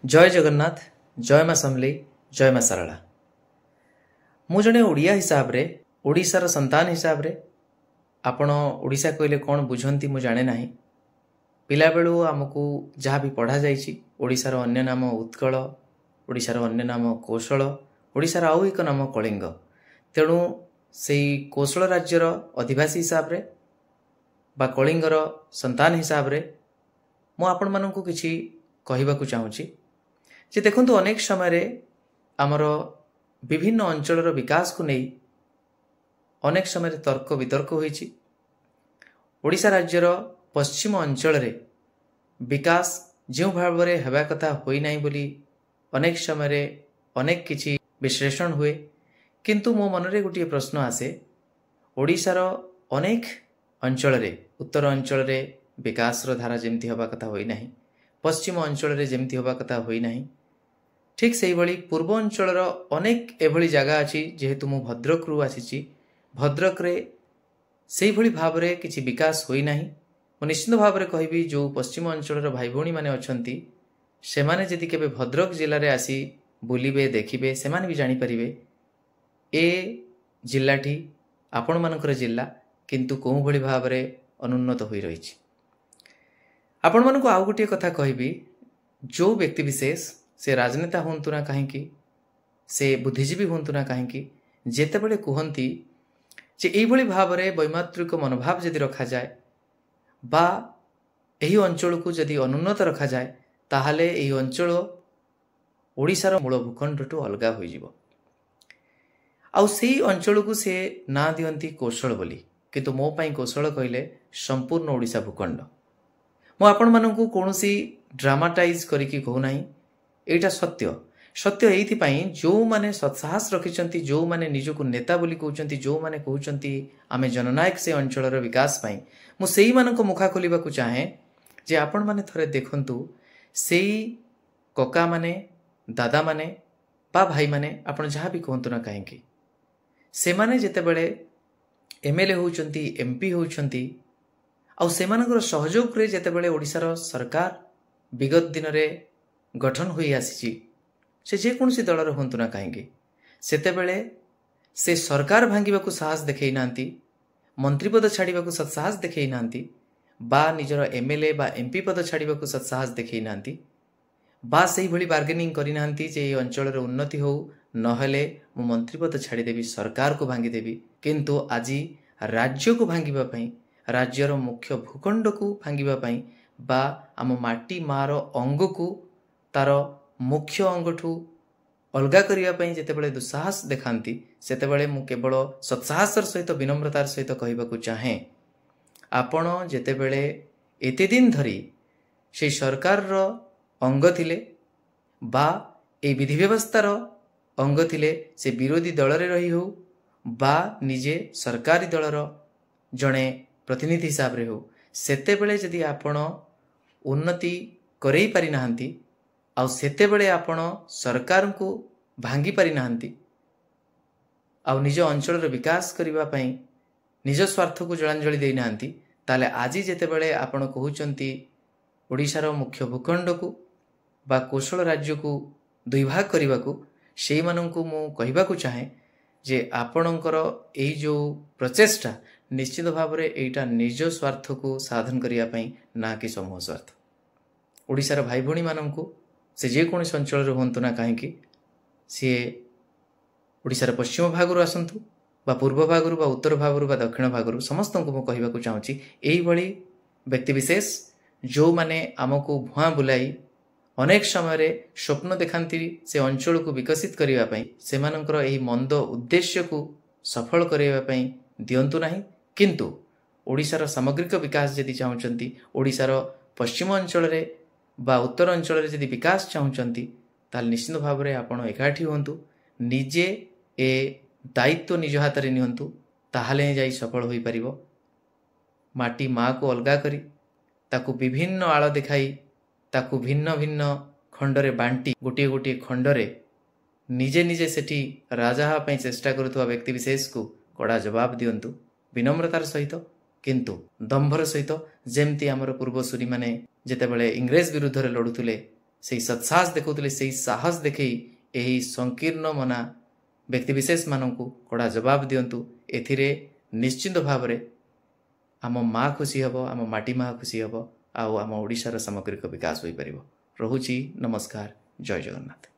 ଜୟ ଜଗନ୍ନାଥ, ଜୟ ମା ସମଲେଇ, ଜୟ ମା ଶାରଳା। ମୁଁ ଜଣେ ଓଡ଼ିଆ ହିସାବରେ, ଓଡ଼ିଶାର ସନ୍ତାନ ହିସାବରେ, ଆପଣ ଓଡ଼ିଶା କହିଲେ କ'ଣ ବୁଝନ୍ତି ମୁଁ ଜାଣେ ନାହିଁ। ପିଲାବେଳୁ ଆମକୁ ଯାହା ବି ପଢ଼ାଯାଇଛି, ଓଡ଼ିଶାର ଅନ୍ୟ ନାମ ଉତ୍କଳ, ଓଡ଼ିଶାର ଅନ୍ୟ ନାମ କୌଶଳ, ଓଡ଼ିଶାର ଆଉ ଏକ ନାମ କଳିଙ୍ଗ। ତେଣୁ ସେଇ କୌଶଳ ରାଜ୍ୟର ଅଧିବାସୀ ହିସାବରେ ବା କଳିଙ୍ଗର ସନ୍ତାନ ହିସାବରେ ମୁଁ ଆପଣମାନଙ୍କୁ କିଛି କହିବାକୁ ଚାହୁଁଛି ଯେ ଦେଖନ୍ତୁ, ଅନେକ ସମୟରେ ଆମର ବିଭିନ୍ନ ଅଞ୍ଚଳର ବିକାଶକୁ ନେଇ ଅନେକ ସମୟରେ ତର୍କ ବିତର୍କ ହୋଇଛି। ଓଡ଼ିଶା ରାଜ୍ୟର ପଶ୍ଚିମ ଅଞ୍ଚଳରେ ବିକାଶ ଯେଉଁ ଭାବରେ ହେବା କଥା ହୋଇନାହିଁ ବୋଲି ଅନେକ ସମୟରେ ଅନେକ କିଛି ବିଶ୍ଳେଷଣ ହୁଏ। କିନ୍ତୁ ମୋ ମନରେ ଗୋଟିଏ ପ୍ରଶ୍ନ ଆସେ, ଓଡ଼ିଶାର ଅନେକ ଅଞ୍ଚଳରେ, ଉତ୍ତର ଅଞ୍ଚଳରେ ବିକାଶର ଧାରା ଯେମିତି ହେବା କଥା ହୋଇନାହିଁ, ପଶ୍ଚିମ ଅଞ୍ଚଳରେ ଯେମିତି ହେବା କଥା ହୋଇନାହିଁ, ଠିକ୍ ସେଇଭଳି ପୂର୍ବ ଅଞ୍ଚଳର ଅନେକ ଏଭଳି ଜାଗା ଅଛି। ଯେହେତୁ ମୁଁ ଭଦ୍ରକରୁ ଆସିଛି, ଭଦ୍ରକରେ ସେଇଭଳି ଭାବରେ କିଛି ବିକାଶ ହୋଇନାହିଁ। ମୁଁ ନିଶ୍ଚିତ ଭାବରେ କହିବି, ଯେଉଁ ପଶ୍ଚିମ ଅଞ୍ଚଳର ଭାଇ ଭଉଣୀମାନେ ଅଛନ୍ତି, ସେମାନେ ଯଦି କେବେ ଭଦ୍ରକ ଜିଲ୍ଲାରେ ଆସି ବୁଲିବେ, ଦେଖିବେ, ସେମାନେ ବି ଜାଣିପାରିବେ ଏ ଜିଲ୍ଲାଟି ଆପଣମାନଙ୍କର ଜିଲ୍ଲା କିନ୍ତୁ କେଉଁଭଳି ଭାବରେ ଅନୁନ୍ନତ ହୋଇ ରହିଛି। ଆପଣମାନଙ୍କୁ ଆଉ ଗୋଟିଏ କଥା କହିବି, ଯେଉଁ ବ୍ୟକ୍ତିବିଶେଷ, ସେ ରାଜନେତା ହୁଅନ୍ତୁ ନା କାହିଁକି, ସେ ବୁଦ୍ଧିଜୀବୀ ହୁଅନ୍ତୁ ନା କାହିଁକି, ଯେତେବେଳେ କୁହନ୍ତି ଯେ ଏଇଭଳି ଭାବରେ ବୈମାତୃକ ମନୋଭାବ ଯଦି ରଖାଯାଏ ବା ଏହି ଅଞ୍ଚଳକୁ ଯଦି ଅନୁନ୍ନତ ରଖାଯାଏ, ତାହେଲେ ଏହି ଅଞ୍ଚଳ ଓଡ଼ିଶାର ମୂଳ ଭୂଖଣ୍ଡଠୁ ଅଲଗା ହୋଇଯିବ। ଆଉ ସେଇ ଅଞ୍ଚଳକୁ ସେ ନାଁ ଦିଅନ୍ତି କୌଶଳ ବୋଲି। କିନ୍ତୁ ମୋ ପାଇଁ କୌଶଳ କହିଲେ ସମ୍ପୂର୍ଣ୍ଣ ଓଡ଼ିଶା ଭୂଖଣ୍ଡ। ମୁଁ ଆପଣମାନଙ୍କୁ କୌଣସି ଡ୍ରାମାଟାଇଜ୍ କରିକି କହୁନାହିଁ, ଏଇଟା ସତ୍ୟ। ସତ୍ୟ ଏଇଥିପାଇଁ, ଯେଉଁମାନେ ସତ୍ସାହସ ରଖିଛନ୍ତି, ଯେଉଁମାନେ ନିଜକୁ ନେତା ବୋଲି କହୁଛନ୍ତି, ଯେଉଁମାନେ କହୁଛନ୍ତି ଆମେ ଜନନାୟକ ସେ ଅଞ୍ଚଳର ବିକାଶ ପାଇଁ, ମୁଁ ସେଇମାନଙ୍କ ମୁଖା ଖୋଲିବାକୁ ଚାହେଁ ଯେ ଆପଣମାନେ ଥରେ ଦେଖନ୍ତୁ, ସେଇ କକାମାନେ, ଦାଦାମାନେ ବା ଭାଇମାନେ, ଆପଣ ଯାହା ବି କୁହନ୍ତୁ ନା କାହିଁକି, ସେମାନେ ଯେତେବେଳେ ଏମ୍ ଏଲ୍ ଏ ହେଉଛନ୍ତି, ଏମ୍ ପି ହେଉଛନ୍ତି, ଆଉ ସେମାନଙ୍କର ସହଯୋଗରେ ଯେତେବେଳେ ଓଡ଼ିଶାର ସରକାର ବିଗତ ଦିନରେ ଗଠନ ହୋଇ ଆସିଛି, ସେ ଯେକୌଣସି ଦଳର ହୁଅନ୍ତୁ ନା କାହିଁକି, ସେତେବେଳେ ସେ ସରକାର ଭାଙ୍ଗିବାକୁ ସାହସ ଦେଖେଇ ନାହାନ୍ତି, ମନ୍ତ୍ରୀପଦ ଛାଡ଼ିବାକୁ ସତ୍ସାହସ ଦେଖେଇ ନାହାନ୍ତି ବା ନିଜର ଏମ୍ ଏଲ୍ ଏ ବା ଏମ୍ ପି ପଦ ଛାଡ଼ିବାକୁ ସତ୍ସାହସ ଦେଖେଇ ନାହାନ୍ତି ବା ସେଇଭଳି ବାର୍ଗେନିଂ କରିନାହାନ୍ତି ଯେ ଏଇ ଅଞ୍ଚଳର ଉନ୍ନତି ହେଉ, ନହେଲେ ମୁଁ ମନ୍ତ୍ରୀପଦ ଛାଡ଼ିଦେବି, ସରକାରକୁ ଭାଙ୍ଗିଦେବି। କିନ୍ତୁ ଆଜି ରାଜ୍ୟକୁ ଭାଙ୍ଗିବା ପାଇଁ, ରାଜ୍ୟର ମୁଖ୍ୟ ଭୂଖଣ୍ଡକୁ ଭାଙ୍ଗିବା ପାଇଁ ବା ଆମ ମାଟି ମାର ଅଙ୍ଗକୁ ତାର ମୁଖ୍ୟ ଅଙ୍ଗଠୁ ଅଲଗା କରିବା ପାଇଁ ଯେତେବେଳେ ଦୁଃସାହସ ଦେଖାନ୍ତି, ସେତେବେଳେ ମୁଁ କେବଳ ସତ୍ସାହସର ସହିତ, ବିନମ୍ରତାର ସହିତ କହିବାକୁ ଚାହେଁ, ଆପଣ ଯେତେବେଳେ ଏତେ ଦିନ ଧରି ସେଇ ସରକାରର ଅଙ୍ଗ ଥିଲେ ବା ଏଇ ବିଧି ବ୍ୟବସ୍ଥାର ଅଙ୍ଗ ଥିଲେ, ସେ ବିରୋଧୀ ଦଳରେ ରହି ହେଉ ବା ନିଜେ ସରକାରୀ ଦଳର ଜଣେ ପ୍ରତିନିଧି ହିସାବରେ ହେଉ, ସେତେବେଳେ ଯଦି ଆପଣ ଉନ୍ନତି କରେଇ ପାରିନାହାନ୍ତି ଆଉ ସେତେବେଳେ ଆପଣ ସରକାରଙ୍କୁ ଭାଙ୍ଗି ପାରିନାହାନ୍ତି ଆଉ ନିଜ ଅଞ୍ଚଳର ବିକାଶ କରିବା ପାଇଁ ନିଜ ସ୍ୱାର୍ଥକୁ ଜଳାଞ୍ଜଳି ଦେଇନାହାନ୍ତି, ତାହେଲେ ଆଜି ଯେତେବେଳେ ଆପଣ କହୁଛନ୍ତି ଓଡ଼ିଶାର ମୁଖ୍ୟ ଭୂଖଣ୍ଡକୁ ବା କୌଶଳ ରାଜ୍ୟକୁ ଦୁଇ ଭାଗ କରିବାକୁ, ସେଇମାନଙ୍କୁ ମୁଁ କହିବାକୁ ଚାହେଁ ଯେ ଆପଣଙ୍କର ଏଇ ଯେଉଁ ପ୍ରଚେଷ୍ଟା, ନିଶ୍ଚିତ ଭାବରେ ଏଇଟା ନିଜ ସ୍ୱାର୍ଥକୁ ସାଧନ କରିବା ପାଇଁ, ନା କି ସମୂହ ସ୍ୱାର୍ଥ। ଓଡ଼ିଶାର ଭାଇ ଭଉଣୀମାନଙ୍କୁ, ସେ ଯେକୌଣସି ଅଞ୍ଚଳରେ ହୁଅନ୍ତୁ ନା କାହିଁକି, ସିଏ ଓଡ଼ିଶାର ପଶ୍ଚିମ ଭାଗରୁ ଆସନ୍ତୁ ବା ପୂର୍ବ ଭାଗରୁ ବା ଉତ୍ତର ଭାଗରୁ ବା ଦକ୍ଷିଣ ଭାଗରୁ, ସମସ୍ତଙ୍କୁ ମୁଁ କହିବାକୁ ଚାହୁଁଛି, ଏଇଭଳି ବ୍ୟକ୍ତିବିଶେଷ ଯେଉଁମାନେ ଆମକୁ ଭୁଆଁ ବୁଲାଇ ଅନେକ ସମୟରେ ସ୍ୱପ୍ନ ଦେଖାନ୍ତି ସେ ଅଞ୍ଚଳକୁ ବିକଶିତ କରିବା ପାଇଁ, ସେମାନଙ୍କର ଏହି ମନ୍ଦ ଉଦ୍ଦେଶ୍ୟକୁ ସଫଳ କରାଇବା ପାଇଁ ଦିଅନ୍ତୁ ନାହିଁ। କିନ୍ତୁ ଓଡ଼ିଶାର ସାମଗ୍ରିକ ବିକାଶ ଯଦି ଚାହୁଁଛନ୍ତି, ଓଡ଼ିଶାର ପଶ୍ଚିମ ଅଞ୍ଚଳରେ ବା ଉତ୍ତର ଅଞ୍ଚଳରେ ଯଦି ବିକାଶ ଚାହୁଁଛନ୍ତି, ତାହେଲେ ନିଶ୍ଚିତ ଭାବରେ ଆପଣ ଏକାଠି ହୁଅନ୍ତୁ, ନିଜେ ଏ ଦାୟିତ୍ୱ ନିଜ ହାତରେ ନିଅନ୍ତୁ, ତାହେଲେ ହିଁ ଯାଇ ସଫଳ ହୋଇପାରିବ। ମାଟି ମାଆକୁ ଅଲଗା କରି, ତାକୁ ବିଭିନ୍ନ ଆଳ ଦେଖାଇ, ତାକୁ ଭିନ୍ନ ଭିନ୍ନ ଖଣ୍ଡରେ ବାଣ୍ଟି, ଗୋଟିଏ ଗୋଟିଏ ଖଣ୍ଡରେ ନିଜେ ନିଜେ ସେଠି ରାଜା ହେବା ପାଇଁ ଚେଷ୍ଟା କରୁଥିବା ବ୍ୟକ୍ତିବିଶେଷକୁ କଡ଼ା ଜବାବ ଦିଅନ୍ତୁ, ବିନମ୍ରତାର ସହିତ କିନ୍ତୁ ଦମ୍ଭର ସହିତ। ଯେମିତି ଆମର ପୂର୍ବସୂରୀମାନେ ଯେତେବେଳେ ଇଂରେଜ ବିରୁଦ୍ଧରେ ଲଢ଼ୁଥିଲେ, ସେଇ ସତ୍ସାହସ ଦେଖାଉଥିଲେ, ସେଇ ସାହସ ଦେଖେଇ ଏହି ସଂକୀର୍ଣ୍ଣ ମନା ବ୍ୟକ୍ତିବିଶେଷମାନଙ୍କୁ କଡ଼ା ଜବାବ ଦିଅନ୍ତୁ। ଏଥିରେ ନିଶ୍ଚିନ୍ତ ଭାବରେ ଆମ ମା ଖୁସି ହେବ, ଆମ ମାଟି ମା ଖୁସି ହେବ, ଆଉ ଆମ ଓଡ଼ିଶାର ସାମଗ୍ରିକ ବିକାଶ ହୋଇପାରିବ। ରହୁଛି, ନମସ୍କାର, ଜୟ ଜଗନ୍ନାଥ।